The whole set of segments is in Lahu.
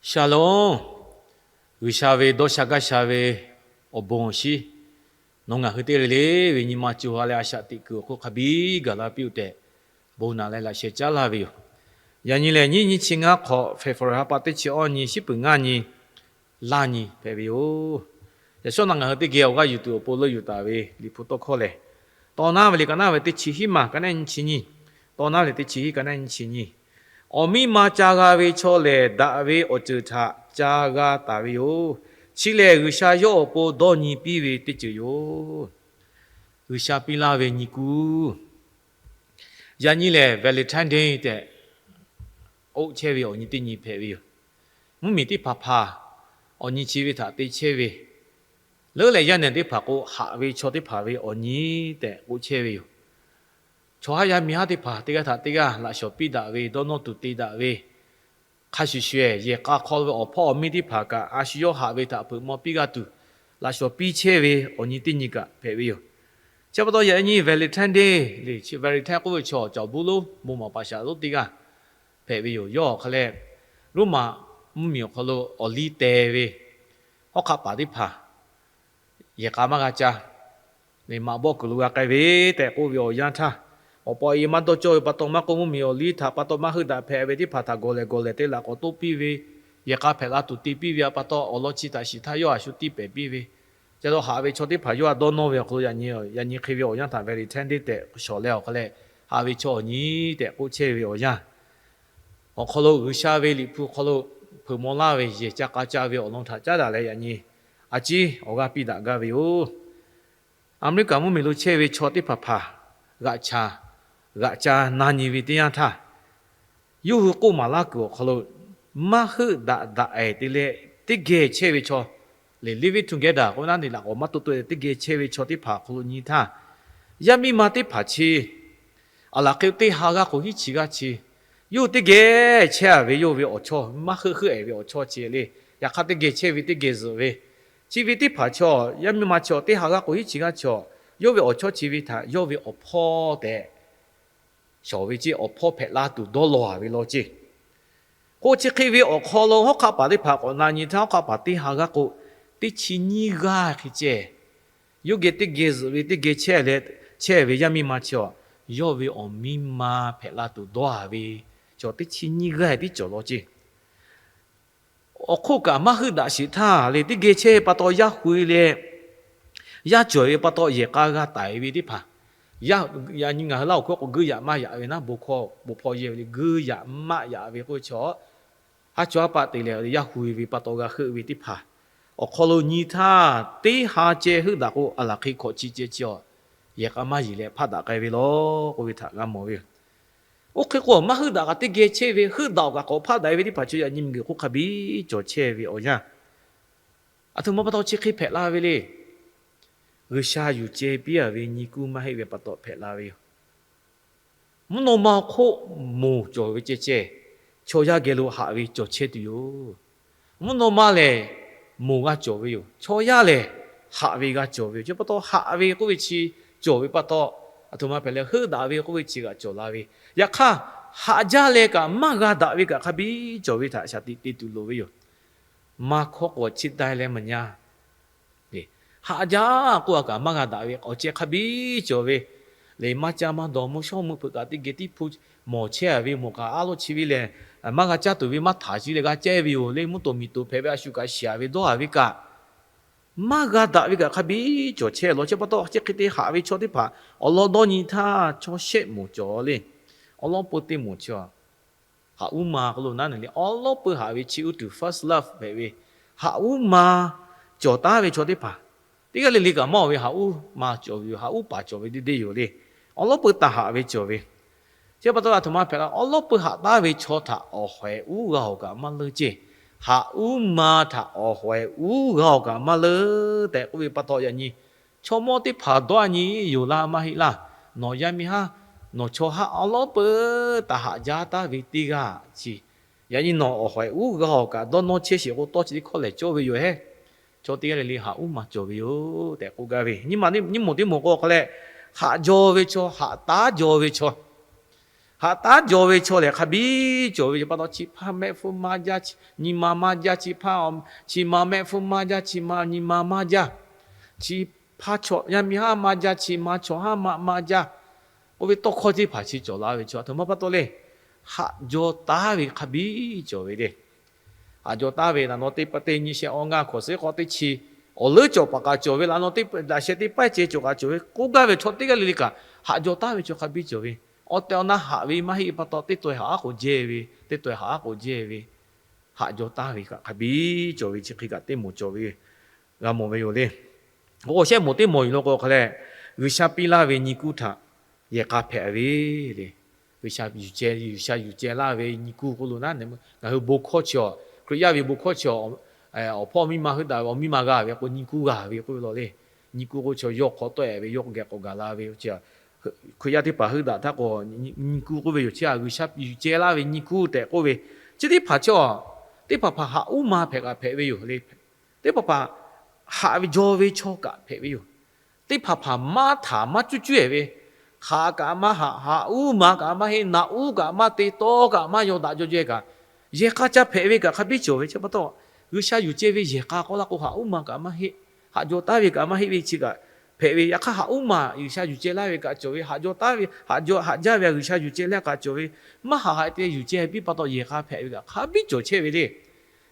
Shalom. G'uiˬsha ve dawˇ sha gaˇ sha ve awˬ bon awˬ shinˉ, nawˬ ngaˬ hui teˇ g'aˇ le le ve nyi ma co ha leh a shaꞈ teꞈ kuiˬ awˬ hk'oˆ hk'a biˇ gaˬ la piˇ-oˆ tehꞈ, bon naꞈ leh laꞈ sheh caˉ laˇ ve yoˬ. Yaꞈ nyi lehˬ, nyiˇ nyi chi ngaˇ hk'awꞈ February ha pa teˇ chi awˇ nyi, shiˉ peuˬ ngaˇ nyi, laˇ nyi hpehꞈ ve yoˬ. Yaꞈ shawˉ naꞈ ngaˬ hui teˇ geh awˬ g'aˇ yuˬ tuˬ awˬ pon leuˆ yuˬ taˍ ve Liꞈ hpu tawˇ hkawˇ lehˬ, Tawˇ naˉ ve liꞈ ka naˉ ve teˇ chi hiˉ maˬ ka naˉ nyi chi nyi, Tawˇ naˉ ve teˇ chi hiˉ ka naˉ nyi chi nyi, Awˬ miˇ ma ca g'a ve chaw lehˬ, daꞈ ve awˬ ceuˬ htaꞈ ca g'a taˍ ve yoˬ. Chi lehˬ, G'uiˬsha yawˇ awˬ pon dawˇ nyi piˇ ve teˇ ceuˬ yoˬ. G'uiˬsha piˇ laˇ ve nyi kuˇ. Yaꞈ nyi lehˬ, Valentine Day tehꞈ k'oˆ chehˇ ve awˬ nyi teˇ nyi hpehꞈ ve yoˬ. Mvuhˇmiˬ teˇ hpaˍ hpaˍ awˬ nyi chi ve htaꞈ te chehˇ ve, leuˉ leh yaˇ nehˬ teˇ hpaˍ k'o, haꞈ ve chaw teˇ hpaˍ ve awˬ nyi tehꞈ k'oˆ chehˇ ve yoˬ. Chaw haˉ yaˇ miˇ haˉ teˇ hpaˍ teˇ g'aˇ htaꞈ teˇ g'aˇ laꞈ shawˍ piˇ daꞈ ve, dawˇ nawˇ tuˬ te daꞈ ve, hk'a shuˍ shuˍ-ehˍ yehˬ k'a hk'aw lo ve awˬ hpawˇ awˬ miˇ teˇ hpaˍ kaꞈ a shu yawˇ haꞈ ve htaꞈ hpeuꞈ maw piˇ g'a tuˬ, laꞈ shawˍ piˇ chehˇ ve awˬ nyi teˇ nyi kaꞈ hpehꞈ ve yoˬ. Chi pa taw yaꞈ nyi Valentine Day le, Valentine k'oˆ ve chaw cawˬ bon lonˉ bon maˍ paˍ shaˍ lonˉ teˇ g'aˇ hpehꞈ ve yoˬ. Yawˇ awˬ hk'a leh, Roˉmaꞈ mvuhˇmiˬ awˬ hk'aw lo awˬ liˇ teh ve hawˉ hk'aˆ paˍ teˇ hpaˍ yehˬ k'a maˇ g'a ca, maꞈ bawˆ kuiˬ lo g'a k'ai ve tehꞈ k'oˆ ve awˬ yanˇ htaˇ, awˬ pa awˬ e maˇ dawˇ cawˇ ve pa taw maˇ k'oˆ, mvuhˇmiˬ awˬ liˇ htaꞈ pa taw maˇ heuˆ daꞈ hpehꞈ ve teˇ hpaˍ htaꞈ gawˬ lehˬ gawˬ lehˬ te laꞈ k'awꞈ toˇ piˇ ve, yehˬ k'a hpehꞈ la tuˬ te piˇ ve pa taw, awˬ lawn chi htaꞈ shiˍ htaˇ yawˇ a shu tiˇ pehˍ piˇ ve. Ca taw haꞈ ve chaw teˇ hpaˍ yawˇ a dawˇ nawˇ ve awˬ hk'aw lo yaꞈ nyi hk'e ve awˬ yanˇ htaꞈ Valentine Day tehꞈ shawˍ leh awˬ hk'a leh, haꞈ ve chaw awˬ nyi tehꞈ k'oˆ chehˇ ve awˬ yanˇ, awˬ hk'aw lo G'uiˬsha ve Liꞈ hpu hk'aw lo hpeuꞈ maw laˇ ve yehˬ ca k'a ca ve awˬ lawn htaꞈ caˉ daꞈ leh yaꞈ nyi a ciˉ awˬ g'aˇ piˇ daꞈ gaˇ ve yoˬ. America mvuhˇmiˬ lo chehˇ ve chaw teˇ hpaˍ hpaˍ g'aꞈ ca, g'aꞈ ca na nyi ve teˇ yanˇ htaˇ, yawˇ hui k'oˆ maˍ laˇ kuiˬ awˬ hk'aw lo, maˇ heuˆ daꞈ daꞈ-ehˍ te leh teˇ geh chehˇ ve chaw, le living together k'oˆ ve naˉ, neˬ laꞈ k'awꞈ maˇ toˆ toˆ-e teˇ geh chehˇ ve chaw teˇ hpaˍ awˬ hk'aw lo nyi htaˇ, yaˇ miˇ ma teˇ hpaˍ chi aˬ laˬ hk'e teˇ ha g'aˇ k'o hiˉ chi g'aˇ chi, yawˇ hui teˇ geh chehˇ-a ve yawˇ ve awˬ chawˇ maˇ heuˆ heuˆ-ehˍ ve awˬ chawˇ chi le. Yaꞈ hk'aˇ teˇ geh chehˇ ve teˇ geh zuhꞈ ve, chi ve teˇ hpaˍ chaw, yaˇ miˇ ma chaw teˇ ha g'aˇ k'o hiˉ chi g'aˇ chaw, yawˇ ve awˬ chawˇ chi ve htaꞈ yawˇ ve awˬ hpawˇ tehꞈ shawˍ ve ceˇ, awˬ hpawˇ hpehꞈ la tuˬ dawˇ law-a ve law ceˇ. K'o chi hk'e ve awˬ hk'aw lo hawˉ hk'aˆ paˍ teˇ hpaˍ k'awꞈ na nyi htaˇ, hawˉ hk'aˆ paˍ teˇ ha g'aˇ k'o teˇ chi nyiˇ g'aˇ hk'e ceh, yawˇ geh teˇ geh zuhꞈ ve teˇ geh chehˇ leh chehˇ ve yaˇ miˇ ma chi a, yawˇ ve awˬ miˇ ma hpehꞈ la tuˬ dawˇ-a ve chaw teˇ chi nyiˇ g'aˇ tiˉ cawˬ law ceˇ. Awˬ hk'oˆ kaꞈ maˇ heuˆ daꞈ sheˍ htaˇ le, teˇ geh chehˇ ve pa taw yaˇ hui leh yaˇ cawˬ ve pa taw yehˬ k'a g'a taiˍ ve teˇ hpaˍ, yaꞈ nyi ngaˬ hui Laˇ huˍ hkawˇ k'o geuˇ yaꞈ maˇ yaꞈ ve naˉ, bon hkawˇ bon hpawˇ yehˇ ve le, geuˇ yaꞈ maˇ yaꞈ ve k'oˆ ve chaw, haˉ chaw haˉ paˆ te leh yaˇ hui ve pa taw g'a heuˆ ve teˇ hpaˍ awˬ hk'aw lo nyi htaˇ, teˇ ha ceh heuˆ daꞈ k'o, aˬ laˬ hk'e hkawꞈ chi ceh chi a, yehˬ k'a maˇ yeˬ leh hpaˆ daꞈ k'ai ve law k'oˆ ve htaꞈ g'a mawˬ ve yoˬ. Oˇ hk'e k'o, maˇ heuˆ daꞈ kaꞈ teˇ geh chehˇ ve, heuˆ daꞈ-oˬ kaꞈ k'awꞈ hpaˆ daꞈ-e ve teˇ hpaˍ chi yaꞈ nyi miˬguiˬ hk'oˆ hk'a biˇ cawˬ chehˇ ve awˬ yanˇ, aˬ htoꞈ ma pa taw chi hk'e hpehꞈ la ve le. G'uiˬsha yuˬ ceh piˇ-a ve nyi kuˇ maˇ heˆ ve pa taw hpehꞈ la ve yoˬ. Mvuhˇ naw ma hk'oˆ moˬ cawˬ ve ceh ceh, chaw yaˇ geh lo haꞈ ve cawˬ chehˇ tuˬ yoˬ. Mvuhˇ naw ma lehˬ moˬ g'a cawˬ ve yoˬ. Chaw yaˇ lehˬ haꞈ ve g'a cawˬ ve yoˬ. Chi pa taw haꞈ ve k'oˆ ve chi cawˬ ve pa taw, aˬ htoꞈ ma hpehꞈ leh heuˆ daꞈ ve k'oˆ ve chi g'aꞈ cawˬ la ve. Yaꞈ hk'aˇ, haꞈ jaˇ leh kaꞈ maˇ g'a daꞈ ve kaꞈ hk'a biˇ cawˬ ve htaꞈ shaˍ tiꞈ te tuˬ loˍ ve yoˬ. Maˇ hkawˇ k'o chi dai leh maˬ nya, haꞈ jaˇ k'oˆ-a kaꞈ maˇ g'a daꞈ ve awˬ ceh hk'a biˇ cawˬ ve. Lehˬ maˇ caˇ maˇ dawˬ mvuhˇ shawˉ mvuhˇ hpeuꞈ kaꞈ teˇ geh tiˉ hpu mawˬ chehˇ-a ve mawˬ kaꞈ a lawn chi ve lehˬ, maˇ g'a caˇ tuˬ ve maˇ htaˍ chi leh g'a cehˇ ve yoˬ le. Mvuhˇ toˍ miˬ toˍ hpehꞈ ve a shu kaꞈ shiˍ-a ve dawˇ-a ve kaꞈ maˇ g'a daꞈ ve kaꞈ hk'a biˇ cawˬ chehˇ law. Chi pa taw chi hk'e te haꞈ ve chaw teˇ hpaˍ awˬ lawn dawˇ nyi htaˇ chaw shehˆ moˍ cawˬ le. Awˬ lawn peu teˇ moˍ chi a, haꞈ uˉ ma k'oˆ lo naˉ neˬ le, awˬ lawn peu haꞈ ve chi uˉ tuˬ first love hpehꞈ ve, haꞈ uˉ ma cawˬ taˉ ve chaw teˇ hpaˍ, teˇ g'aˇ le le kaꞈ maˇ-oˬ ve haꞈ uˉ ma cawˬ ve yoˬ. Haꞈ uˉ paˍ cawˬ ve deˇ deˇ yoˬ le. Awˬ lawn peu taˍ haꞈ ve cawˬ ve. Chi pa taw aˬ htoꞈ ma hpehꞈ la, awˬ lawn peu haꞈ taˉ ve chaw htaꞈ awˬ hawehꞈ uˉ g'a-oˬ kaꞈ maˇ leuˇ ceˇ. Haꞈ uˉ ma htaꞈ awˬ hawehꞈ uˉ g'a-oˬ kaꞈ maˇ leuˇ tehꞈ k'oˆ ve pa taw yaꞈ nyi chaw mawˇ teˇ hpaˍ dawˇ-a nyi yoˬ laˇ maˇ heˆ laˇ. Nawˬ yaˇ miˇ haˉ, nawˬ chaw haˉ awˬ lawn peu taˍ haꞈ jaˇ taˉ ve teˇ g'aˇ chi, yaꞈ nyi nawˬ awˬ hawehꞈ uˉ g'a-oˬ kaꞈ dawˇ nawˇ chehˇ sheˍ k'o, tawˇ chi teˇ hkawˇ lehˬ cawˇ ve yoˬ hehˉ. Chaw teˇ g'aˇ le le haꞈ uˉ ma cawˬ ve yoˬ tehꞈ k'oˆ gaˇ ve. Nyi ma nyi moˍ teˇ moˍ k'o hk'a leh, haꞈ jaw ve chaw, haꞈ taˉ jaw ve chaw, Haꞈ taˉ jaw ve chaw lehˬ hk'a biˇ cawˬ ve yoˬ pa taw, chi hpaˇ mehˆ hpfuhˇ maˇ jaˇ, nyi ma maˇ jaˇ, chi hpaˇ, chi ma mehˆ hpfuhˇ maˇ jaˇ, chi ma nyi ma maˇ jaˇ, chi hpaˇ chaw yaˇ miˇ haˉ maˇ jaˇ, chi ma chaw haˉ maˇ maˇ jaˇ. Oˇ ve tawˇ hkawˇ teˇ hpaˍ chi cawˬ la ve chaw aˬ htoꞈ ma pa taw le, haꞈ jaw taˉ ve hk'a biˇ cawˬ ve le. Haꞈ jaw taˉ ve laꞈ naw teˇ pa teˇ nyi shehˆ awˇ ngaˇ hkawꞈ suhˉ k'awꞈ teˇ chi, awˬ leuˉ cawˬ paˍ kaꞈ cawˬ ve, laꞈ naw teˇ daꞈ sheh teˇ paˆ ceh cawˬ kaꞈ cawˬ ve, k'oˆ gaˇ ve chaw teˇ g'aˇ le le kaꞈ haꞈ jaw taˉ ve chaw hk'a biˇ cawˬ ve. Awˬ tehˬ awˬ na haꞈ ve maˇ heˆ pa taw, teˇ taw e haꞈ aˉ k'oˍ jehˇ ve, teˇ taw e haꞈ aˉ k'oˍ jehˇ ve, haꞈ jaw taˉ ve kaꞈ hk'a biˇ cawˬ ve chi hk'e kaꞈ teˇ moˍ cawˬ ve g'a mawˬ ve yoˬ le. K'o shehˆ moˍ teˇ moˍ yuˬ lo k'o hk'a leh, G'uiˬsha piˇ laˇ ve nyi kuˇ htaꞈ yehˬ k'a hpehꞈ ve le. G'uiˬsha yuˬ ceh, G'uiˬsha yuˬ ceh laˇ ve nyi kuˇ k'oˆ lo naˉ, ngaˬ hui bon hkawˇ chi awˬ, Hkriꞈ yaˇ ve bon hkawˇ chi awˬ, awˬ hpawˇ miˇ ma heuˆ daꞈ ve awˬ miˇ ma g'a ve k'o nyi kuˇ g'a ve k'oˆ ve law le. Nyi kuˇ k'o chi yawˇ hk'aw tawˆ e ve, yawˇ geh k'awꞈ gaˬ la ve, Hkriꞈ yaˇ teˇ hpaˍ heuˆ daꞈ htaˇ k'o nyi kuˇ k'oˆ ve yoˬ. Chi a G'uiˬsha yuˬ ceh laˇ ve nyi kuˇ tehꞈ k'oˆ ve, chi teˇ hpaˍ chi a, teˇ hpaˍ hpaˍ haꞈ uˉ ma hpehꞈ kaꞈ hpehꞈ ve yoˬ le. Teˇ hpaˍ hpaˍ haꞈ ve jaw ve chaw kaꞈ hpehꞈ ve yoˬ. Teˇ hpaˍ hpaˍ maˇ htaˍ maˇ cuˇ cuˇ e ve, hk'aꞈ kaꞈ maˇ haꞈ, haꞈ uˉ ma kaꞈ maˇ heˆ, naꞈ uˉ kaꞈ maˇ te, tawˇ kaꞈ maˇ yaw daꞈ jaw jeh kaꞈ, yehˬ k'a ca hpehꞈ ve kaꞈ hk'a biˇ cawˬ ve chi pa taw, G'uiˬsha yuˬ ceh ve yehˬ k'a k'oˆ laˇ k'o haꞈ uˉ ma kaꞈ maˇ heˆ, haꞈ jaw taˉ ve kaꞈ maˇ heˆ ve chi kaꞈ hpehꞈ ve. Yaꞈ hk'aˇ haꞈ uˉ ma G'uiˬsha yuˬ ceh laˇ ve kaꞈ cawˬ ve, haꞈ jaw taˉ ve, haꞈ jaw, haꞈ jaˇ ve G'uiˬsha yuˬ ceh laˇ kaꞈ cawˬ ve, maˇ haꞈ haꞈ te yuˬ ceh piˇ pa taw yehˬ k'a hpehꞈ ve kaꞈ hk'a biˇ cawˬ chehˇ ve le.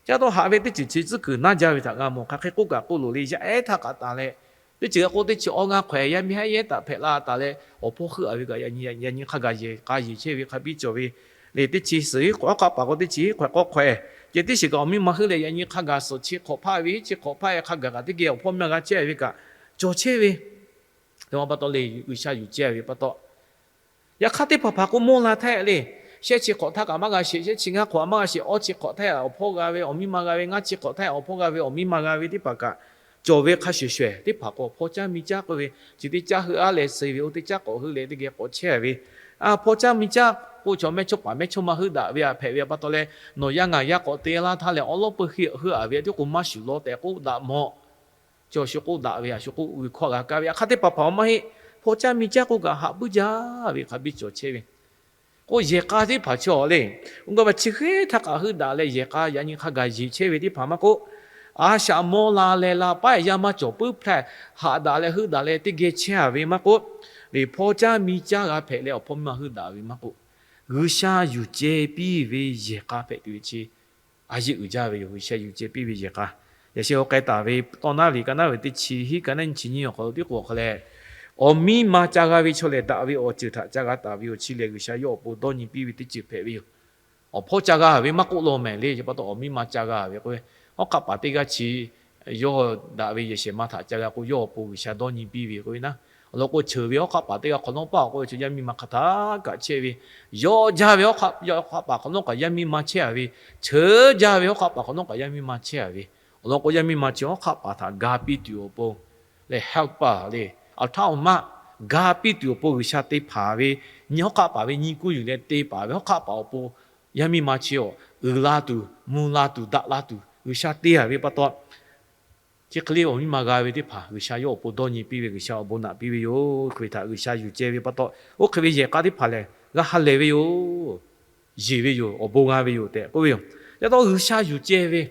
Chi pa taw haꞈ ve teˇ ceuˬ chi tcuhˉ kuiˬ naˇ jaˇ ve htaꞈ g'a mawˬ. Hk'aˬ hk'e k'oˆ kaꞈ k'oˆ loˍ le, yaˇ ehˉ htaˇ k'aꞈ taˍ leh, teˇ ceuˬ g'a k'oˆ teˇ chi awˇ ngaˇ hk'awꞈ e yaˇ miˇ haˉ yehˉ taꞈ hpehꞈ la taˍ leh awˬ hpawˇ heuˆ a ve kaꞈ yaꞈ nyi hk'a gaˬ yehˬ k'a yeˬ chehˇ ve hk'a biˇ cawˬ ve le. Teˇ chi suhˍ hk'awꞈ awˉ hk'aˆ paˍ k'o teˇ chi hk'awꞈ k'awꞈ hk'awꞈ e, ceh teˇ shiˍ kaꞈ awˬ miˇ ma heuˆ leh yaꞈ nyi hk'a gaˬ suhˍ chi hk'awꞈ hpaˇ ve, chi hk'awꞈ hpaˇ e hk'a gaˬ kaꞈ teˇ geh awˬ hpawˇ miˇ ma g'a chehˇ ve kaꞈ cawˬ chehˇ ve. Te ma pa taw le, G'uiˬsha yuˬ ceh ve pa taw, yaꞈ hk'aˇ teˇ hpaˍ hpaˍ k'o mawˇ la htaˇ le, shehˆ chi hk'awꞈ htaˇ kaꞈ maˇ g'a sheˍ, shehˆ chi ngaˇ hk'awꞈ maˇ g'a sheˍ, awˇ chi hk'awꞈ htaˇ awˬ hpawˇ g'a ve awˬ miˇ ma g'a ve, ngaˇ chi hk'awꞈ htaˇ awˬ hpawˇ g'a ve awˬ miˇ ma g'a ve teˇ hpaˍ kaꞈ cawˬ ve hk'a shuˍ shuˍ, teˇ hpaˍ k'o awˬ hpawˇ caˇ miˇ caˇ k'oˆ ve, chi teˇ caˇ heuˆ aˉ leh suh ve, oˇ teˇ caˇ k'awꞈ heuˆ leh teˇ geh k'awꞈ chehˇ ve, a hpawˇ caˇ miˇ caˇ k'o chaw mehˇchawˇpaˍ mehˇchawˇma heuˆ daꞈ ve a hpehꞈ ve pa taw leh, nawˬ yaˇ ngaˬ yaˇ k'awꞈ te laˇ htaˇ leh awˉ lawˉ peu heuˆ a ve a tiˉ k'o maˇ shuˍ law tehꞈ k'oˆ daꞈ mawˬ. Chi awˬ shu k'oˆ daꞈ ve, a shu k'oˆ ve hkawˇ g'a kaˇ ve, yaꞈ hk'aˇ teˇ hpaˍ hpaˍ maˇ heˆ. Hpawˇ caˇ miˇ caˇ k'oˆ kaꞈ haꞈ puiˉ jaˇ ve hk'a biˇ cawˬ chehˇ ve. K'o yehˬ k'a teˇ hpaˍ chi awˬ le, oˇ g'a ma chi hk'e htaˇ kaꞈ heuˆ daꞈ leh yehˬ k'a yaꞈ nyi hk'a gaˬ yeˬ chehˇ ve teˇ hpaˍ maˇ k'oˆ, a shaꞈ mawˇ la leh la paˉ yaˇ maˇ cawˬ puiˉ hpehꞈ, haꞈ daꞈ leh heuˆ daꞈ leh teˇ geh chehˇ a ve maˇ k'oˆ, le hpawˇ caˇ miˇ caˇ g'a hpehꞈ leh awˬ hpawˇ miˇ ma heuˆ daꞈ ve maˇ k'oˆ, G'uiˬsha yuˬ ceh piˇ ve yehˬ k'a hpehꞈ tuˬ ve chi a yeˆ uiˍ jaˇ ve yoˬ. G'uiˬsha yuˬ ceh piˇ ve yehˬ k'a, yaꞈ sheh awˬ k'ai taˍ ve tawˇ naˉ ve ka naˉ ve teˇ chi hiˉ ka naˉ nyi chi nyiˇ awˬ hk'aw lo tiˉ k'o hk'a leh, awˬ miˇ ma ca g'a ve chaw lehˬ daꞈ ve awˬ ceuˬ htaꞈ ca g'a taˍ ve yoˬ. Chi lehˬ G'uiˬsha yawˇ awˬ pon dawˇ nyi piˇ ve teˇ ceuˬ hpehꞈ ve yoˬ. Awˬ hpawˇ ca g'a ve maˇ k'oˆ law mehˍ le, chi pa taw awˬ miˇ ma ca g'a ve k'o, awˉ hk'aˆ paˍ teˇ g'aˇ chi yawˇ daꞈ ve yehˬ shehˍ ma htaꞈ ca g'a k'o, yawˇ awˬ pon G'uiˬsha dawˇ nyi piˇ ve k'oˆ ve naˉ. Awˬ lawn k'o, cheuˬ ve awˉ hk'aˆ paˍ teˇ g'aˇ hk'awꞈ nawˉ paˆ awˬ k'oˆ ve chaw yaˇ miˇ ma hk'a htaˇ kaꞈ chehˇ ve, yawˇ jaˇ ve awˉ hk'aˆ paˍ hk'awꞈ nawˉ kaꞈ yaˇ miˇ ma chehˇ a ve, cheuˬ jaˇ ve awˉ hk'aˆ paˍ hk'awꞈ nawˉ kaꞈ yaˇ miˇ ma chehˇ a ve, awˬ lawn k'o, yaˇ miˇ ma chi awˉ hk'aˆ paˍ htaꞈ ga piˇ tuˬ awˬ pon leh helper le, awˬ htaˇ awˬ maˆ ga piˇ tuˬ awˬ pon G'uiˬsha te hpanˍ ve, nyi awˉ hk'aˆ paˍ ve nyi kuˇ yuˬ leh te paˍ ve awˉ hk'aˆ paˍ awˬ pon yaˇ miˇ ma chi awˬ uiˍ la tuˬ, mvuh la tuˬ, daꞈ la tuˬ G'uiˬsha te a ve pa taw, chi hk'e le awˬ miˇ ma g'a ve teˇ hpaˍ G'uiˬsha yawˇ awˬ pon dawˇ nyi piˇ ve, G'uiˬsha awˬ bon naꞈ piˇ ve yoˬ. Hk'e ve htaꞈ G'uiˬsha yuˬ ceh ve pa taw, oˇ hk'e ve yehˬ k'a teˇ hpaˍ lehˬ g'a ha lehˬ ve yoˬ. Yeˬ ve yoˬ. Awˬ bon g'a ve yoˬ tehꞈ k'oˆ ve yoˬ. Yaꞈ taw G'uiˬsha yuˬ ceh ve,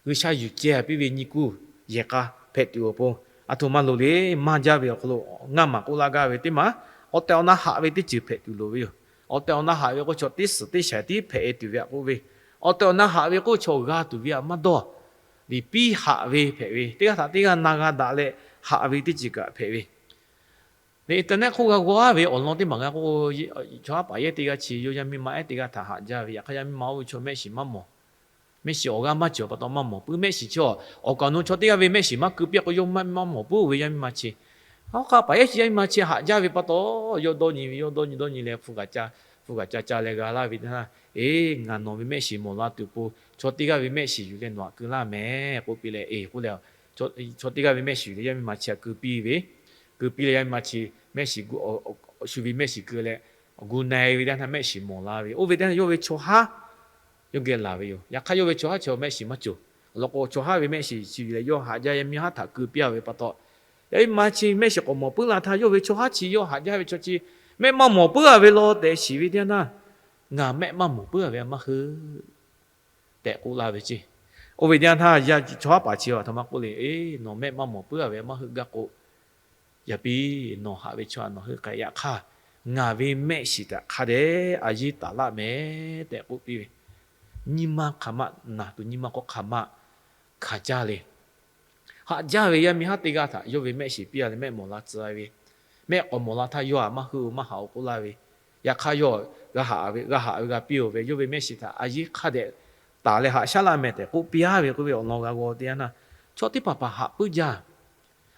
G'uiˬsha yuˬ ceh piˇ ve nyi kuˇ yehˬ k'a hpehꞈ tuˬ awˬ pon, aˬ htoꞈ ma loˍ le, maˇ jaˇ ve awˬ hk'aw lo ngaˇ maˬ k'oˆ laˇ gaˇ ve teˇ maˬ, awˬ tehˬ awˬ na haꞈ ve teˇ ceuˬ hpehꞈ tuˬ loˍ ve yoˬ. Awˬ tehˬ awˬ na haꞈ ve k'o chaw teˇ suhˍ teˇ shaiˍ tiˉ hpehꞈ e tuˬ ve aꞈ k'oˆ ve, awˬ tehˬ awˬ na haꞈ ve k'o chaw g'a tuˬ ve aꞈ maˇ dawˇ. Liꞈ piˇ haꞈ ve hpehꞈ ve, teˇ g'aˇ htaꞈ teˇ g'aˇ na g'a daꞈ leh haꞈ ve teˇ ceuˬ kaꞈ hpehꞈ ve. Internet hk'oˆ g'a g'aw a ve awˬ lawn teˇ maˬ g'a k'o, chaw haˉ paˍ yehˉ teˇ g'aˇ chi yawˇ yaˇ miˇ ma ehˉ teˇ g'aˇ htaꞈ haꞈ jaˇ ve, yaꞈ hk'aˇ yaˇ miˇ ma oˇ ve chaw mehˆ shiˍ maˇ mawˬ. Mehˆ shiˍ awˬ g'aˇ maˇ cawˬ pa taw maˇ mawˬ puiˉ. Mehˆ shiˍ chi awˬ kaˍ awˬ nu chaw teˇ g'aˇ ve mehˆ shiˍ maˇ keu piˇ k'o yawˇ maˇ mawˬ puiˉ ve yaˇ miˇ ma chi. Hawˉ hk'aˆ paˍ yehˉ chi yaˇ miˇ ma chi haꞈ jaˇ ve pa taw, yawˇ dawˇ nyi ve, yawˇ dawˇ nyi dawˇ nyi leh hpu kaꞈ ca, hpu kaꞈ ca ca leh g'a laˇ ve teˇ htaˇ, eˬ, ngaˬ nawˬ ve mehˆ shiˍ mawˬ la tuˬ pon chaw teˇ g'aˇ ve mehˆ shiˍ yuˬ leh nawˬ haꞈ keu laˇ mehˍ k'oˆ piˇ leh, eˬ k'oˆ leh, chaw teˇ g'aˇ ve mehˆ shiˍ yuˬ leh yaˇ miˇ ma chi htaꞈ keu piˇ ve, keu piˇ leh yaˇ miˇ ma chi mehˆ shiˍ, shu ve mehˆ shiˍ keu leh, gu na e ve teˇ htaˇ mehˆ shiˍ mawˬ la ve, oˇ ve teˇ htaˇ yawˇ ve chaw haˉ yawˇ geh laˬ ve yoˬ. Yaꞈ hk'aˇ yawˇ ve chaw haˉ chi mehˆ shiˍ maˇ cawˬ. Awˬ lawn k'o, chaw haˉ ve mehˆ shiˍ chi yuˬ leh yawˇ haꞈ jaˇ yaˇ miˇ haˉ htaꞈ keu piˇ a ve pa taw, yaˇ miˇ ma chi mehˆ shiˍ k'awꞈ mawˬ puiˉ la htaˇ, yawˇ ve chaw haˉ chi yawˇ haꞈ jaˇ ve chaw chi Mehˆ maˇ mawˬ puiˉ a ve law tehꞈ shiˍ ve teˇ yanˇ htaˇ, ngaˬ mehˆ maˇ mawˬ puiˉ a ve maˇ heuˆ tehꞈ k'oˆ laˇ ve ceˇ. Oˇ ve teˇ yanˇ htaˇ, chaw haˉ paˍ chi a htoꞈ ma k'oˆ le, Eˬ, nawˬ mehˆ maˇ mawˬ puiˉ a ve maˇ heuˆ gaˇ k'o, yaꞈ piˇ nawˬ haꞈ ve chaw a nawˬ heuˆ k'ai. Yaꞈ hk'aˇ, ngaˬ ve mehˆ shiˍ htaꞈ hk'a dehꞈ a yeˇ taˍ laˆ mehˍ tehꞈ k'oˆ piˇ ve, nyi ma hk'aˬ ma naˬ tuˬ, nyi ma k'o hk'aˬ ma hkanˍ jaˇ le. Haꞈ jaˇ ve yaˇ miˇ haˉ teˇ g'aˇ htaꞈ yawˇ ve mehˆ shiˍ piˇ a leh mehˆ mawˬ la tcuh ve, mehˆ k'awꞈ mawˬ la htaˇ yawˇ htaꞈ maˇ heuˆ-oˬ, maˇ haꞈ-oˬ k'oˆ laˇ ve. Yaꞈ hk'aˇ yawˇ g'a haꞈ ve, g'a haꞈ ve g'a piˇ-oˬ ve, yawˇ ve mehˆ shiˍ htaꞈ a yeˇ hk'a dehꞈ taˍ leh haꞈ shaˉ laˇ mehˍ tehꞈ k'oˆ piˇ a ve k'oˆ ve awˬ lawn g'a g'aw teˇ yanˇ htaˇ, chaw teˇ hpaˍ hpaˍ haꞈ puiˉ jaˇ.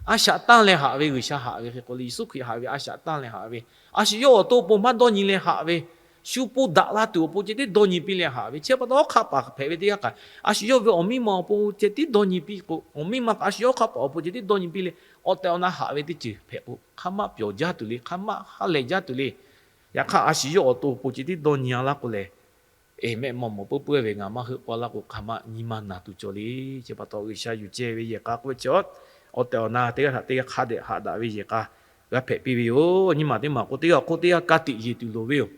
A shaꞈ tanˇ leh haꞈ ve, G'uiˬsha haꞈ ve hk'e k'o le, Yeˍsuˆ Hkriꞈ haꞈ ve a shaꞈ tanˇ leh haꞈ ve, a shu yawˇ awˬ to awˬ pon maˇ dawˇ nyi leh haꞈ ve, shu pon daꞈ la tuˬ awˬ pon ceh tiˉ dawˇ nyi piˇ leh haꞈ ve, chi pa taw hawˉ hk'aˆ paˍ hpehꞈ ve teˇ g'aˇ kaꞈ, a shu yawˇ ve awˬ miˇ ma awˬ pon ceh tiˉ dawˇ nyi piˇ k'o, awˬ miˇ ma kaꞈ a shu yawˇ hawˉ hk'aˆ paˍ awˬ pon ceh tiˉ dawˇ nyi piˇ leh, awˬ tehˬ awˬ na haꞈ ve teˇ ceuˬ hpehꞈ k'o, hk'aˬ ma pyawˬ jaˇ tuˬ le, hk'aˬ ma ha lehˬ jaˇ tuˬ le. Yaꞈ hk'aˇ, a shu yawˇ awˬ to awˬ pon ceh tiˉ dawˇ nyi a laˇ k'o lehˬ, Eˬ, mehˆ maˇ mawˬ puiˉ puiˉ ve ngaˬ maˇ heuˆ k'oˆ laˇ k'o, hk'aˬ ma nyi ma naˬ tuˬ cawˬ le. Chi pa taw G'uiˬsha yuˬ ceh ve yehˬ k'a k'oˆ ve chi, awˬ tehˬ awˬ na teˇ g'aˇ htaꞈ teˇ g'aˇ hk'a dehꞈ haꞈ daꞈ ve yehˬ k'a g'a hpehꞈ piˇ ve yoˬ. Nyiˇ maˬ teˇ maˬ k'o, teˇ g'aˇ k'o teˇ g'aˇ ka tiꞈ yeˬ tuˬ loˍ ve yoˬ.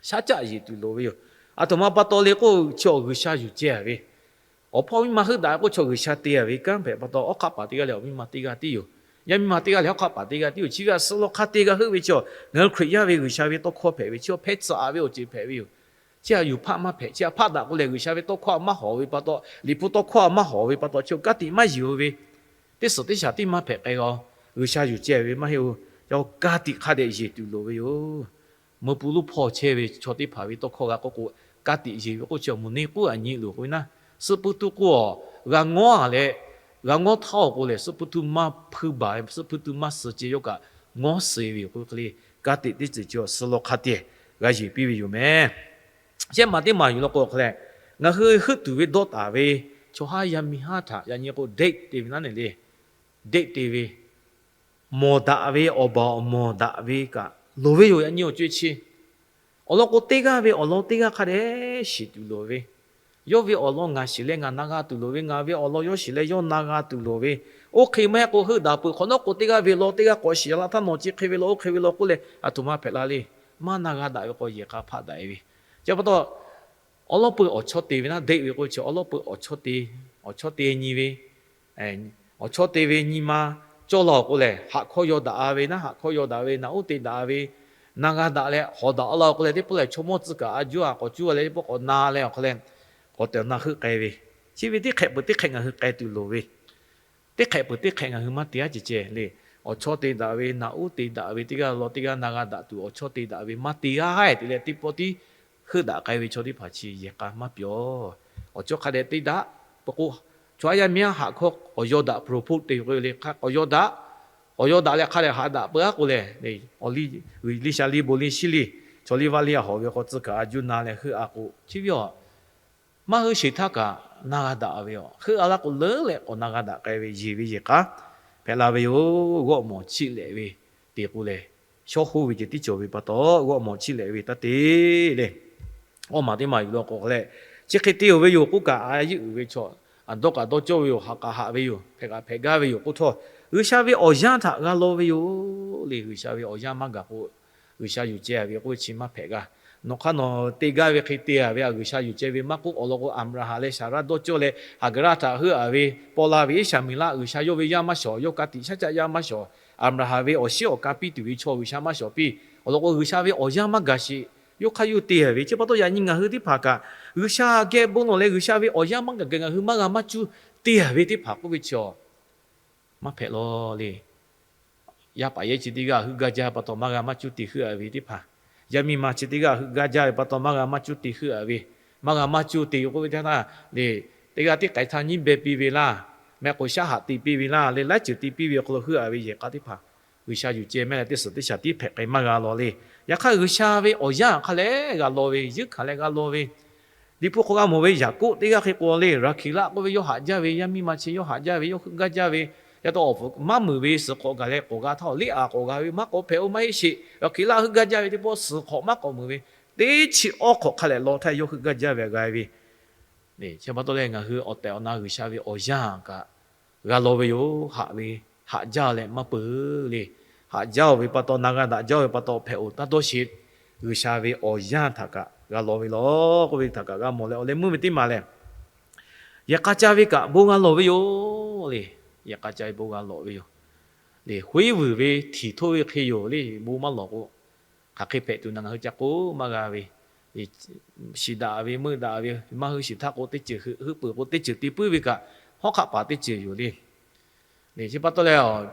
Shaˉ caˆ yeˬ tuˬ loˍ ve yoˬ. Aˬ htoꞈ ma pa taw le k'o, chi awˬ G'uiˬsha yuˬ ceh ve awˬ hpawˇ miˇ ma heuˆ daꞈ k'oˆ, chaw G'uiˬsha te a ve kanˉ hpehꞈ pa taw, hawˉ hk'aˆ paˍ teˇ g'aˇ leh awˬ miˇ ma teˇ g'aˇ tiˉ yoˬ. Yaˇ miˇ ma teˇ g'aˇ leh hawˉ hk'aˆ paˍ teˇ g'aˇ tiˉ yoˬ. Chi ve a suh law hk'a te g'a heuˆ ve chi, ngaˬ hui Hkriꞈ yaˇ ve G'uiˬsha ve tawˇ hkawˇ hpehꞈ ve chi, hpehˇ tcuh a ve awˬ ceuˬ hpehꞈ ve yoˬ. Chi a yuˬ hpaˆ maˇ hpehꞈ. Chi a hpaˆ daꞈ k'o lehˬ, G'uiˬsha ve tawˇ hkawˇ a maˇ hawˍ ve pa taw, Liꞈ hpu tawˇ hkawˇ a maˇ hawˍ ve pa taw, chi ka tiꞈ maˇ yeˬ-o ve, teˇ suhˍ teˇ shaˍ tiˉ maˇ hpehꞈ k'ai g'a-o. G'uiˬsha yuˬ ceh ve maˇ heˆ-o. Ka tiꞈ hk'a dehꞈ yeˬ tuˬ loˍ ve yoˬ. Meuˇ pu luˇ hpawˇ chehˇ ve chaw teˇ hpaˍ ve tawˇ hkawˇ g'a k'oˆ k'o, ka tiꞈ yeˬ ve k'oˆ chi, mvuhˇ neˇ k'uˉ aꞈ nyi loˬ k'oˆ ve naˉ, suhˆ puiˉ tuˇ k'oˆ-a, g'a ngawˉ-a leh, g'a ngawˉ htaˇ-oˬ k'o lehˬ, suhˆ puiˉ tuˇ maˇ hpuiˇ baˬ, suhˆ puiˉ tuˇ maˇ suh ceh yawˇ kaꞈ ngawˉ suh ve yoˬ k'oˆ ve hk'e le. Ka tiꞈ teˇ ceuˬ chi awˬ suh law hk'a te g'a yeˬ piˇ ve yoˬ meh. Shehˆ maˬ teˇ maˬ yuˬ law k'o hk'e leh, ngaˬ hui heuˆ tuˬ ve dawˇ taˍ ve chaw haˉ yaˇ miˇ haˉ htaꞈ yaꞈ nyi k'o, date te ve naˉ ne le. Date te ve, mawˬ daꞈ ve, awˬ baˬ awˬ mawˬ daꞈ ve kaꞈ loˍ ve yoˬ. Yaꞈ nyi awˬ co-e chi awˬ lawn k'o, teˇ g'aˇ ve awˬ lawn teˇ g'aˇ hk'a dehꞈ shiˍ tuˬ loˍ ve, yawˇ ve awˬ lawn ngaˬ shiˍ leh ngaˬ na g'a tuˬ loˍ ve, ngaˬ ve awˬ lawn yawˇ shiˍ leh yawˇ na g'a tuˬ loˍ ve. Oˇ hk'e maˇ heˆ k'o, heuˆ daꞈ peuˬ hk'awꞈ nawˉ k'o, teˇ g'aˇ ve lawn teˇ g'aˇ k'awꞈ shiˍ la htaˇ, nawˬ chi hk'e ve law, oˇ hk'e ve law k'oˆ leh aˬ htoꞈ ma hpehꞈ la le. Maˇ na g'a daꞈ ve k'o, yehˬ k'a hpaˆ daꞈ-e ve. Chi pa taw, awˬ lawn peuˬ awˬ chawˇ te ve naˉ, date ve k'o chi awˬ lawn peuˬ awˬ chawˇ te, awˬ chawˇ te nyi ve, awˬ chawˇ te ve nyi ma cawˇ la-oˬ k'o lehˬ, haꞈ hkawˇ yaw daꞈ-a ve naˉ, haꞈ hkawˇ yaw daꞈ ve, naꞈ uˉ te daꞈ ve, na g'a daꞈ leh hawˍ daꞈ-a la-oˬ k'o lehˬ, teˇ pawˆ lehˬ chaw mawˇ tcuh kaꞈ a juˇ a k'awꞈ cuˇ leh teˇ pawˆ k'awꞈ na leh awˬ hk'e leh, awˬ tehˬ awˬ na heuˆ k'ai ve. Chi ve teˇ hk'ehꞈ peuˬ teˇ hk'ehꞈ ngaˬ hui k'ai tuˬ loˍ ve. Teˇ hk'ehꞈ peuˬ teˇ hk'ehꞈ ngaˬ hui maˇ te-a ceh ceh le. Awˬ chawˇ te daꞈ ve, naꞈ uˉ te daꞈ ve, teˇ g'aˇ law teˇ g'aˇ na g'a daꞈ tuˬ awˬ chawˇ te daꞈ ve maˇ te-a te leh, teˇ pawˆ tiˉ heuˆ daꞈ k'ai ve chaw teˇ hpaˍ chi yehˬ k'a maˇ pyawˬ. Awˬ chawˇ hk'a dehꞈ te daꞈ peuˬ k'o, chaw haˉ yaˇ miˇ haˉ haꞈ hkawˇ k'awꞈ yaw daꞈ, propose te k'oˆ ve le, k'awꞈ yaw daꞈ, k'awꞈ yaw daꞈ leh hk'a dehꞈ haꞈ daꞈ peuˬ-a k'o lehˬ, awˬ liˇ, liˇ sha liˇ bon liˇ shiˉ liˇ, chaw liˇ vaˇ liˇ a hawˍ ve k'o tcuh kaꞈ a juˇ na leh heuˆ-a k'o, chi ve awˬ maˇ heuˆ sheˍ htaˇ kaꞈ na g'a daꞈ ve yoˬ. Heuˆ-a laˇ k'o leuˉ leh k'awꞈ na g'a daꞈ k'ai ve yeˬ ve yehˬ k'a hpehꞈ la ve yoˬ. G'awˆ mawˬ chiˆ lehꞈ ve te k'o lehˬ, shawˉ hoˉ ve ceh tiˉ cawˬ ve pa taw, g'awˆ mawˬ chiˆ lehꞈ ve taˇ te le. Awˇ maˬ teˇ maˬ yuˬ law k'o hk'e leh, chi hk'e te-oˬ ve yoˬ k'oˆ kaꞈ a yeˆ uiˍ ve chaw, aˬ dawˇ kaꞈ dawˇ cawˇ ve yoˬ. Haꞈ kaꞈ haꞈ ve yoˬ. Hpehꞈ kaꞈ hpehꞈ gaˇ ve yoˬ k'oˆ htawˇ, G'uiˬsha ve awˬ yanˇ htaꞈ g'a law ve yoˬ le. G'uiˬsha ve awˬ yanˇ maˇ gaˬ k'o, G'uiˬsha yuˬ ceh ve k'oˆ ve chi maˇ hpehꞈ g'a. Nawˬ hk'aˇ nawˬ te gaˇ ve hk'e te-a ve a, G'uiˬsha yuˬ ceh ve maˇ k'oˆ, awˬ lawn k'o Aˍbraˍhanˍ leh Saˍraˆ dawˇ cawˇ leh Haˍgaˍraˆ htaꞈ heuˆ-a ve paw la ve Iˉsaˍmiˍlaˆ, G'uiˬsha yawˇ ve yaˇ maˇ shawˍ, yawˇ ka tiꞈ shaˉ caˆ yaˇ maˇ shawˍ, Aˍbraˍhanˍ ve awˬ shiˉ awˬ ka piˇ tuˬ ve chaw G'uiˬsha maˇ shawˍ piˇ. Awˬ lawn k'o G'uiˬsha ve awˬ yanˇ maˇ gaˬ sheˍ, yawˇ hk'aˇ yawˇ te-a ve. Chi pa taw yaꞈ nyi ngaˬ hui teˇ hpaˍ kaꞈ G'uiˬsha geh bon lawˬ leh G'uiˬsha ve awˬ yanˇ maˇ gaˬ geh ngaˬ hui maˇ g'a maˇ cuˇ te-a ve teˇ hpaˍ k'oˆ ve chi awˬ maˇ hpehꞈ law le. Yaˇ paˍ yehˉ chi teˇ g'aˇ heuˆ gaˇ jaˇ pa taw maˇ g'a maˇ cuˇ te heuˆ-a ve teˇ hpaˍ, yaˇ miˇ ma chi teˇ g'aˇ heuˆ gaˇ jaˇ ve pa taw maˇ g'a maˇ cuˇ te heuˆ-a ve, maˇ g'a maˇ cuˇ te ve k'oˆ ve teˇ htaˇ le, teˇ g'aˇ tiˉ k'ai htaˇ nyiˉ beh piˇ ve laˇ, meh k'o shaˉ haꞈ te piˇ ve laˇ le, laiˉ ceuˬ te piˇ ve awˬ hk'aw lo heuˆ-a ve yehˬ k'a teˇ hpaˍ, G'uiˬsha yuˬ ceh mehˆ leh teˇ suhˍ teˇ shaˍ tiˉ hpehꞈ k'ai maˇ g'a law le. Yaꞈ hk'aˇ G'uiˬsha ve awˬ yanˇ hk'a leh g'a law ve, yeunˇ hkanˍ leh g'a law ve, Liꞈ hpu hk'aw g'a mawˬ ve Yaˍkoˆ teˇ g'aˇ hk'e k'o le, Raˍhkeˍlaˆ k'oˆ ve yawˇ haꞈ jaˇ ve, yaˇ miˇ ma chi yawˇ haꞈ jaˇ ve, yawˇ heuˆ gaˇ jaˇ ve, yaꞈ taw awˬ maˇ meunˍ ve suhˍ hk'awꞈ gaˬ leh k'awꞈ g'a htaˇ, liˇ aꞈ k'awꞈ g'a ve maˇ k'awꞈ hpehꞈ-o maˇ heˆ sheˍ. Raˍhkeˍlaˆ heuˆ gaˇ jaˇ ve teˇ pawˆ suhˍ hk'awꞈ maˇ k'awꞈ meunˍ ve, teˇ chi awˇ hk'awꞈ hk'a leh law htaˇ yawˇ heuˆ gaˇ jaˇ ve g'a ve. Chi pa taw leh ngaˬ hui awˬ tehˬ awˬ na G'uiˬsha ve awˬ yanˇ kaꞈ g'a law ve yoˬ. Haꞈ ve, haꞈ jaˇ leh maˇ peuˬ le. haꞈ jaˇ-oˬ ve pa taw, na g'a daꞈ jaˇ-oˬ ve pa taw hpehꞈ-oˬ taˇ dawˇ sheˍ. G'uiˬsha ve awˬ yanˇ htaꞈ kaꞈ g'a lawˬ ve lawˬ k'oˆ ve htaꞈ kaꞈ g'a mawˬ leh, awˬ leh meuˇ ve teˇ maˬ lehˬ, yehˬ k'a ca ve kaꞈ bon g'a lawˬ ve yoˬ le. Yehˬ k'a ca ve bon g'a lawˬ ve yoˬ le. Hoˉ vuiˬ ve htiˍ htoˇ ve hk'e yoˬ le. Bon maˇ lawˬ k'o, hk'aˬ hk'e hpehꞈ tuˬ na ngaˬ hui ca k'oˆ maˇ g'a ve, shiˍ daꞈ ve meuˇ daꞈ ve maˇ hui shiˍ htaˇ k'o teˇ ceuˬ, heuˆ peuˬ k'o teˇ ceuˬ te puiˉ ve kaꞈ, hawˉ hk'aˆ paˍ teˇ ceuˬ yoˬ le. Chi pa taw leh,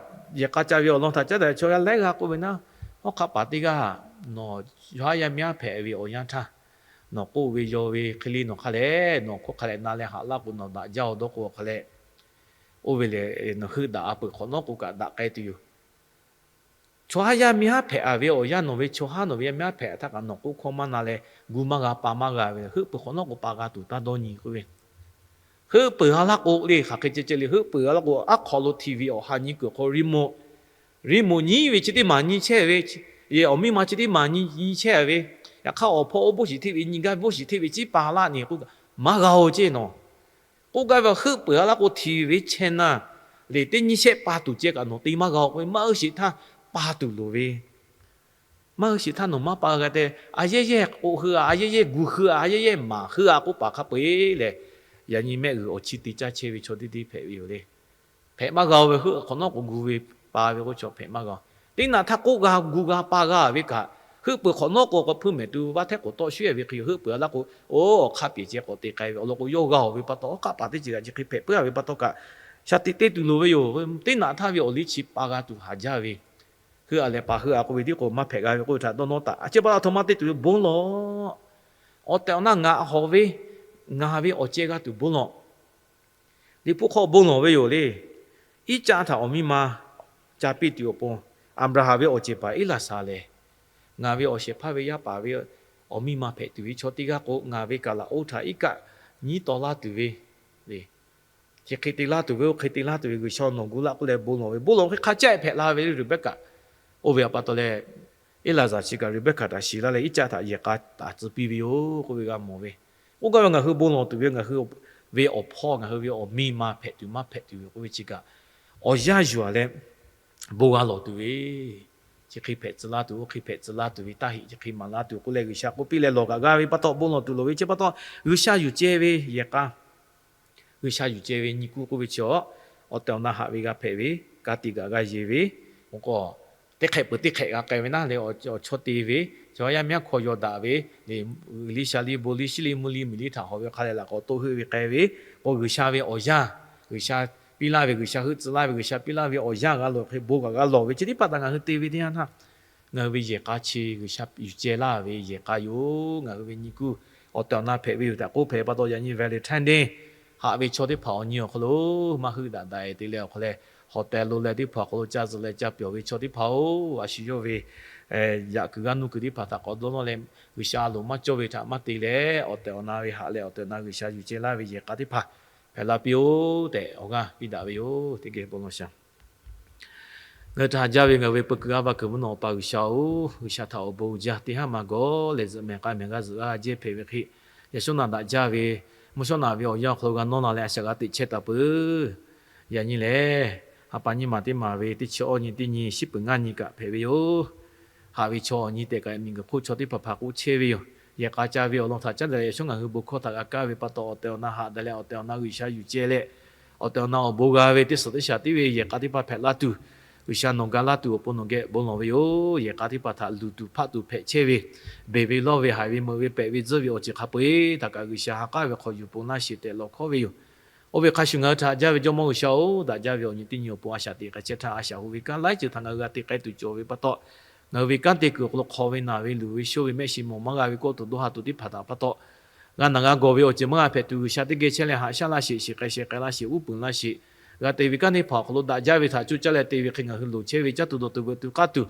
yehˬ k'a ca ve awˬ lawn htaꞈ caˉ daꞈ chaw yaˇ laiˉ g'aˇ k'oˆ ve naˉ, hawˉ hk'aˆ paˍ teˇ g'aˇ, nawˬ yawˇ haˉ yaˇ miˇ haˉ hpehꞈ ve awˬ yanˇ htaˇ, nawˬ k'oˆ ve yaw ve hk'e le nawˬ hk'a leh, nawˬ hk'oˆ hk'a leh na leh haꞈ laˇ k'o nawˬ daꞈ jaˇ-oˬ dawˇ k'o awˬ hk'a leh, oˇ ve lehˬ nawˬ heuˆ daꞈ a peuˬ hk'awꞈ nawˉ k'o kaꞈ daꞈ k'ai tuˬ yoˬ. Chaw haˉ yaˇ miˇ haˉ hpehꞈ a ve awˬ yanˇ nawˬ ve chaw haˉ nawˬ ve yaˇ miˇ haˉ hpehꞈ htaˇ kaꞈ nawˬ k'oˆ hkawˇ maˇ na leh gu maˇ g'a pa maˇ g'a ve heuˆ peuˬ hk'awꞈ nawˉ k'o pa g'a tuˬ taˇ dawˇ nyi k'oˆ ve. Heuˆ peuˬ a laˇ k'o le hk'aˬ hk'e ceh ceh le heuˆ peuˬ a laˇ k'o aˉ hk'aw lo htiˍ ve awˬ ha nyi kuiˬ hk'aw remote, remote nyi ve chi teˇ maˬ nyi chehˇ ve, awˬ miˇ ma chi teˇ maˬ nyi nyi chehˇ ve, yaꞈ hk'aˇ awˬ hpawˇ oˇ bvuhˇ shiˍ hteˇ ve nyi gaˇ ve bvuhˇ shiˍ hteˇ ve ciˉ pa laˇ nyi k'o, maˇ g'a-oˬ ceˇ nawˬ. K'oˆ gaˇ ve heuˆ peuˬ a laˇ k'o htiˍ ve channel lehˬ teˇ nyi shehˆ pa tuˬ ceh kaꞈ nawˬ te maˇ g'a-oˬ k'oˆ ve, maˇ uiˍ sheˍ htaˇ pa tuˬ loˍ ve, maˇ uiˍ sheˍ htaˇ nawˬ maˇ pa g'a teh, a yehˇ yehˇ k'oˆ hui a, a yehˇ yehˇ gu hui a, a yehˇ yehˇ maˍ hui a k'oˆ paˍ hk'a peu-eˬ lehˬ, yaꞈ nyi mehˆ g'uiˬ awˬ chi te caˇ chehˇ ve chaw teˇ teˇ hpehꞈ ve yoˬ le. Hpehꞈ maˇ g'a-oˬ ve heuˆ hk'awꞈ nawˉ k'o gu ve pa ve k'oˆ chaw hpehꞈ maˇ g'a-oˬ. Teˇ naꞈ htaˇ k'oˆ g'a gu g'a pa g'a ve kaꞈ, heuˆ peuˬ hk'awꞈ nawˉ k'o k'awꞈ hpuiˇ mehˍ tuˬ vaˇ htehˉ k'oˍ tawˆ shuˉ-e ve hk'e yoˬ. Heuˆ peuˬ a laˇ k'o, oˇ awˬ hk'aˇ peˍ ceh k'awꞈ te k'ai ve awˬ lawn k'o, yawˇ g'a-oˬ ve pa taw, hawˉ hk'aˆ paˍ teˇ ceuˬ kaꞈ chi hk'e hpehꞈ puiˉ a ve pa taw kaꞈ, shaˍ tiꞈ te tuˬ loˍ ve yoˬ. Teˇ naꞈ htaˇ ve awˬ liˇ chi pa g'a tuˬ haˍ jaˇ ve, heuˆ a leh pa heuˆ a k'oˆ ve tiˉ k'o maˇ hpehꞈ g'a ve k'oˆ ve htaꞈ dawˇ nawˇ taˍ. A ciˉ pa taw htoꞈ ma te tuˬ ve bon lawˬ. Awˬ tehˬ awˬ na ngaˬ hawˍ ve, ngaˬ ve awˬ ceh g'a tuˬ bon lawˬ. Liꞈ hpu hk'aw bon lawˬ ve yoˬ le. Iˉcaˆ htaꞈ awˬ miˇ ma ca piˇ tuˬ awˬ pon, Aˍbraˍhanˍ ve awˬ ceˬ paˍ Eˇlaˍsaˍ lehˬ, ngaˬ ve awˬ shehˍ hpaˇ ve yaˇ paˍ ve awˬ miˇ ma hpehꞈ tuˬ ve chaw teˇ g'aˇ k'o, ngaˬ ve kaˍlaˍoˆ htaꞈ iˉ kaˆ nyiˉ taw laˇ tuˬ ve, chi hk'e te laˇ tuˬ ve, oˇ hk'e te laˇ tuˬ ve G'uiˬsha nawˬ gu laˇ k'oˆ leh bon lawˬ ve, bon lawˬ hk'e hk'a caˆ hpehꞈ la ve le Reˍbehˇkaꞈ. Oˇ ve pa taw leh, Eˇlaˍzaˍ chi kaꞈ Reˍbehˇkaꞈ htaꞈ shiˍ laˇ leh iˉcaˆ htaꞈ yehˬ k'a taˍ tcuh piˇ ve yoˬ k'oˆ ve g'a mawˬ ve. K'oˆ gaˇ ve ngaˬ hui bon lawˬ tuˬ ve, ngaˬ hui ve awˬ hpawˇ, ngaˬ hui ve awˬ miˇ ma hpehꞈ tuˬ maˇ hpehꞈ tuˬ ve k'oˆ ve chi kaꞈ, awˬ yanˇ yuˬ a leh bon g'a lawˬ tuˬ ve, chi hk'e hpehꞈ tcuh laˇ tuˬ, oˇ hk'e hpehꞈ tcuh laˇ tuˬ ve, taˇ heꞈ chi hk'e maˍ laˇ tuˬ k'oˆ leh G'uiˬsha k'oˆ piˇ leh lawˬ kaꞈ g'a ve pa taw bon lawˬ tuˬ loˍ ve. Chi pa taw G'uiˬsha yuˬ ceh ve yehˬ k'a, G'uiˬsha yuˬ ceh ve nyi kuˇ k'oˆ ve chi awˬ, awˬ tehˬ awˬ na haꞈ ve g'a hpehꞈ ve, ka tiꞈ kaꞈ g'a yeˬ ve, k'o teˇ hk'ehꞈ peuˬ teˇ hk'ehꞈ g'a k'ai ve naˉ leh awˬ chaw te ve, chaw yaˇ miˇ haˉ hk'aw yaw daꞈ ve, liꞈ sha liˇ bon liˇ shiˉ liˇ mvuhˇ liˇ miˬ liˇ htaꞈ hawˍ ve hk'a leh laꞈ k'awꞈ toˆ heuˆ ve k'ai ve, k'o G'uiˬsha ve awˬ yanˇ, G'uiˬsha piˇ laˇ ve, G'uiˬsha heuˆ tcuh laˇ ve, G'uiˬsha piˇ laˇ ve awˬ yanˇ g'a lawˬ hk'e bon kaꞈ g'a lawˬ ve chi teˇ hpaˍ htaꞈ ngaˬ hui te ve teˇ yanˇ htaˇ, ngaˬ hui ve yehˬ k'a chi G'uiˬsha yuˬ ceh laˇ ve yehˬ k'a yoˬ. Ngaˬ hui ve nyi kuˇ awˬ tehˬ awˬ na hpehꞈ ve yoˬ tehꞈ k'oˆ hpehꞈ pa taw, yaꞈ nyi Valentine haꞈ ve chaw teˇ hpaˍ awˬ nyi awˬ hk'aw lo maˇ heuˆ daꞈ daꞈ-e te leh awˬ hk'aw leh, hawˍ tehˬ lo leh teˇ hpaˍ awˬ hk'aw lo ca zuhꞈ leh ca pyawˬ ve chaw teˇ hpaˍ-oˬ, a shu yawˇ ve yaꞈ kuiˬ g'aˇ nuˇ kuiˬ teˇ hpaˍ htaꞈ k'awꞈ dawˇ nawˇ leh, G'uiˬsha a loˍ maˇ cawˇ ve htaꞈ maˇ te leh, awˬ tehˬ awˬ na ve haꞈ leh awˬ tehˬ awˬ na G'uiˬsha yuˬ ceh laˇ ve yehˬ k'a teˇ hpaˍ hpehꞈ la piˇ-oˆ tehꞈ awˬ g'aˇ piˇ daꞈ ve yoˬ. Teˇ geh bon lawˬ shaˍ. Ngaˬ hui htaꞈ haꞈ jaˇ ve ngaˬ hui ve peu kuiˬ a va kuiˬ mvuhˇ naw Awˬ pa G'uiˬsha-oˬ, G'uiˬsha htaꞈ awˬ bon uiˍ jaˇ teˇ haˉ ma gawˬ leh zuhꞈ mehˍ k'a mehˍ g'a zuhꞈ g'a jehˇ hpehꞈ ve hk'e, yaꞈ shawˉ naꞈ daꞈ jaˇ ve mvuhˇ shawˉ naꞈ ve awˬ yanˇ awˬ hk'aw lo g'a nawˇ la leh a shaꞈ g'a teꞈ chehˇ taˍ peuˬ. Yaꞈ nyi lehˬ, ha pa nyiˇ maˬ teˇ maˬ ve teˇ chi awˇ nyi teˇ nyi shiˉ peuˬ ngaˇ nyi kaꞈ hpehꞈ ve yoˬ. Haꞈ ve chaw awˬ nyi tehꞈ kaꞈ miˬguiˬ hk'oˆ chaw teˇ hpaˍ hpaˍ k'oˆ chehˇ ve yoˬ. Yehˬ k'a ca ve awˬ lawn htaꞈ caˉ daꞈ leh yaꞈ shawˉ ngaˬ hui bon hkawˇ htaꞈ g'a kaˇ ve pa taw, awˬ tehˬ awˬ na haꞈ daꞈ leh awˬ tehˬ awˬ na G'uiˬsha yuˬ ceh leh, awˬ tehˬ awˬ na awˬ bon g'a ve teˇ suhˍ teˇ shaˍ tiˉ ve yehˬ k'a teˇ hpaˍ hpehꞈ la tuˬ, G'uiˬsha nawˬ ga laˇ tuˬ awˬ pon nawˬ geh bon lawˬ ve yoˬ. Yehˬ k'a teˇ hpaˍ htaꞈ luˬ tuˬ hpaˆ tuˬ hpehꞈ chehˇ ve, beˬ ve lawˇ ve haiˬ ve meuꞈ ve pehꞈ ve tzuhˇ ve awˬ ceuˬ hk'a peu-eˬ htaꞈ kaꞈ G'uiˬsha ha k'aˉ ve hk'aw yuˬ pon laˇ sheˍ tehꞈ lawˬ hkawˉ ve yoˬ. Oˇ ve hk'a shuˍ ngaˬ hui htaꞈ haꞈ jaˇ ve Jawˇmawˇ G'uiˬsha-oˬ, daꞈ jaˇ ve awˬ nyi teˇ nyi awˬ pon a shaꞈ teꞈ k'ai chehˇ htaˇ, a shaꞈ hoꞈ ve kanˉ laiˉ ceuˬ htaꞈ ngaˬ hui g'a te k'ai tuˬ cawˬ ve pa taw, ngaˬ hui ve kanˉ te kuiˬ awˬ hk'aw lo hk'aw ve naˬ ve luˬ ve shoˇ ve mehˆ shiˍ mawˬ maˇ g'a ve kawˆ tuˬ dawˇ ha tuˬ teˇ hpaˍ htaꞈ pa taw, g'a naˬ g'a gawˬ ve awˬ ceuˬ maˇ g'a hpehꞈ tuˬ G'uiˬsha teˇ geh chehˇ leh haꞈ shaˉ laˇ sheˍ, shiˍ k'ai sheh k'ai laˇ sheˍ, uˉ peunˍ laˇ sheˍ. G'a te ve kanˉ teˇ hpaˍ awˬ hk'aw lo daꞈ jaˇ ve htaꞈ coˇ caˇ leh te ve hk'e ngaˬ hui loˍ chehˇ ve caˇ tuˬ dawˬ tuˬ veuꞈ tuˬ k'aˇ tuˬ,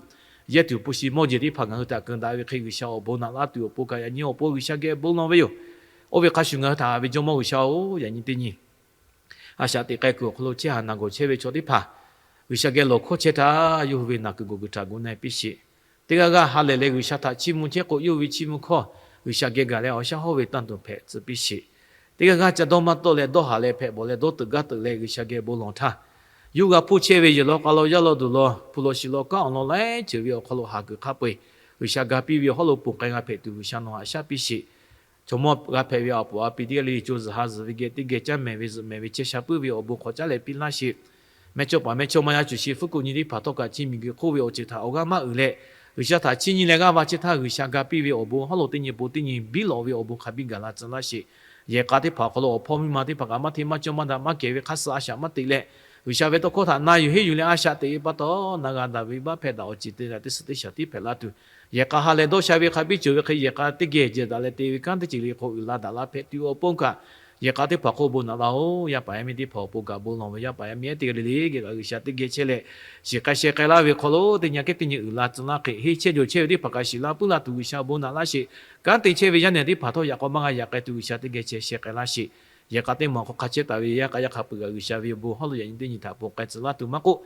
yehˇ tuˬ hpu shi mawˇ jeˬ teˇ hpaˍ ngaˬ hui htaꞈ keunˍ daꞈ ve hk'e G'uiˬsha awˬ bon naꞈ laˇ tuˬ awˬ pon kaꞈ yaꞈ nyi awˬ pon G'uiˬsha geh bon lawˬ ve yoˬ. Oˇ ve hk'a shuˍ ngaˬ hui htaꞈ haꞈ ve Jawˇmawˇ G'uiˬsha-oˬ, yaꞈ nyi teˇ nyi a shaꞈ teꞈ k'ai kuiˬ awˬ hk'aw lo chehˇ haꞈ naˬ gawˬ chehˇ ve chaw teˇ hpaˍ, G'uiˬsha geh lawˬ hkawˇ chehˇ htaˇ yawˇ hui ve naˬ kuiˬ gawˬ kuiˬ htaꞈ gu na-e piˇ sheˍ. Teˇ g'aˇ g'aˇ ha lehˬ leh G'uiˬsha htaꞈ chiˇ mvuh chehˇ k'o, yawˇ hui ve chiˇ mvuh hkawˇ G'uiˬsha geh gaˬ leh awˬ shaˉ hawˉ ve tanˇ tuˬ hpehꞈ tcuh piˇ sheˍ. Teˇ g'aˇ g'aˇ ca dawˇ maˇ tawˆ leh dawˇ haˍ leh hpehꞈ bawˬ leh dawˇ teuꞈ gaˇ teuꞈ leh G'uiˬsha geh bon lawˬ htaˇ, Yawˇ g'a hpoˇ chehˇ ve yehˬ law k'a law yaˇ law duˬ law hpu law shi law kanˉ awˬ lawn laiˉ ceuˬ ve awˬ hk'aw lo haˍ kuiˬ hk'a peu-eˬ G'uiˬsha ga piˇ ve awˬ hawˉ lo ponˬ k'ai g'a hpehꞈ tuˬ G'uiˬsha nawˬ haꞈ shaˉ piˇ sheˍ. Chaw mawˇ g'a hpehꞈ ve a poˍ a pi teˇ g'aˇ le le co zuhˬ ha zuhˬ ve geh teˇ geh caˇ mehˍ ve zuhꞈ mehˍ ve chehˇ sha puiˉ ve awˬ bon hk'aw caˉ leh piˇ laˇ sheˍ. Mehˇchawˇpaˍ mehˇchawˇma yaˇ cuˬ shi fuˉ kuꞈ nyi teˇ hpaˍ htawˇ kaꞈ chi miˬguiˬ hk'oˆ ve awˬ ceuˬ htaꞈ awˬ g'aˇ maˇ uiˍ leh, G'uiˬsha htaꞈ chiˇ nyi leh g'aˇ va chehˇ htaˇ, G'uiˬsha ga piˇ ve awˬ bon hawˉ lo teˇ nyi po teˇ nyi biˇ lawꞈ ve awˬ bon hk'a biˇ gaˬ la tcuh laˇ sheˍ. Yehˬ k'a teˇ hpaˍ awˬ hk'aw lo awˬ hpawˇ miˇ ma teˇ hpaˍ kaꞈ maˇ hteˇ maˇ cawˇ maˇ daꞈ maˇ kehˬ ve hk'aˇ suh a shaꞈ maˇ teꞈ leh, G'uiˬsha ve tawˇ hkawˇ htaꞈ na yuˬ henˇ yuˬ leh a shaꞈ teꞈ ve pa taw, na g'a daꞈ ve iˉ baˆ hpehꞈ daꞈ awˬ ceuˬ te daꞈ teˇ suhˍ teˇ shaˍ tiˉ hpehꞈ la tuˬ, yehˬ k'a ha leh dawˇ sha ve hk'a biˇ cawˬ ve hk'e yehˬ k'a teˇ geh jehˬ daꞈ leh te ve kanˉ teˇ ceuˬ le hk'aw uiˍ la daꞈ la hpehꞈ tuˬ awˬ pon kaꞈ, yehˬ k'a teˇ hpaˍ hk'oˆ bon naꞈ laˇ-oˬ. Yaˇ paˍ yaˇ miˇ teˇ hpaˍ awˬ pon kaꞈ bon lawˬ ve yaˇ paˍ yaˇ miˇ ehˉ teˇ g'aˇ le le geh kaꞈ G'uiˬsha teˇ geh chehˇ leh, shiˍ k'ai sheh k'ai laˇ ve hk'aw lo teˇ nyi a kehˉ teˇ nyi uiˍ la tcuh laˇ hk'e, henˇ chehˇ jawˬ chehˇ ve teˇ hpaˍ kaꞈ shiˍ la puiˉ la tuˬ G'uiˬsha bon naꞈ laˇ sheˍ. Kanˉ te chehˇ ve yaˇ nehˬ teˇ hpaˍ htawˇ yaꞈ k'aw maˇ g'a yaꞈ k'ai tuˬ G'uiˬsha teˇ geh chehˇ sheh k'ai laˇ sheˍ. Yehˬ k'a teˇ maˬ hk'aw hk'a chehˇ taˍ ve yaˇ k'a yaˇ hk'a peu-eˬ kaꞈ G'uiˬsha ve awˬ bon hawˉ lo yaꞈ nyi teˇ nyi htaꞈ ponˬ k'ai tcuh laˇ tuˬ maˇ k'oˆ,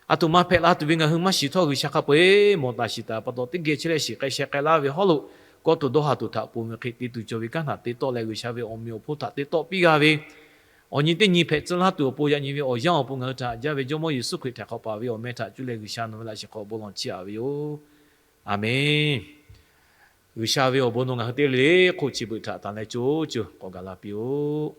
a htoꞈ ma hpehꞈ la tuˬ ve ngaˬ hui maˇ shiˍ htawˇ, G'uiˬsha hk'a peu-eˬ mawˬ taˍ shiˍ taˍ pa taw, teˇ geh chehˇ leh shiˍ k'ai sheh k'ai laˇ ve hawˉ lo kawˇ tuˬ dawˇ ha tuˬ htaꞈ ponˬ ve hk'e te tuˬ cawˬ ve kanˉ htaꞈ te tawˆ leh, G'uiˬsha ve awˬ meꞈ awˬ hponˇ htaꞈ te tawˆ piˇ g'a ve, awˬ nyi teˇ nyi hpehꞈ tcuh laˇ tuˬ awˬ pon yaꞈ nyi ve awˬ yanˇ awˬ pon ngaˬ hui htaꞈ haꞈ jaˇ ve Jawˇmawˇ Yeˍsuˆ Hkriꞈ htaꞈ hk'awꞈ paˍ ve awˬ meh htaꞈ cuˇ leh G'uiˬsha nawˬ ve laꞈ sheh hk'aw bon lawˬ chiˇ aꞈ ve yoˬ. Aˍmenˍ. G'uiˬsha ve awˬ bon nawˬ ngaˬ hui teˇ g'aˇ le le hk'oˆ chi beuꞈ htaꞈ tanˬ leh co co k'awꞈ gaˬ la piˇ-oˆ.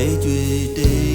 Teˇ co-e teˇ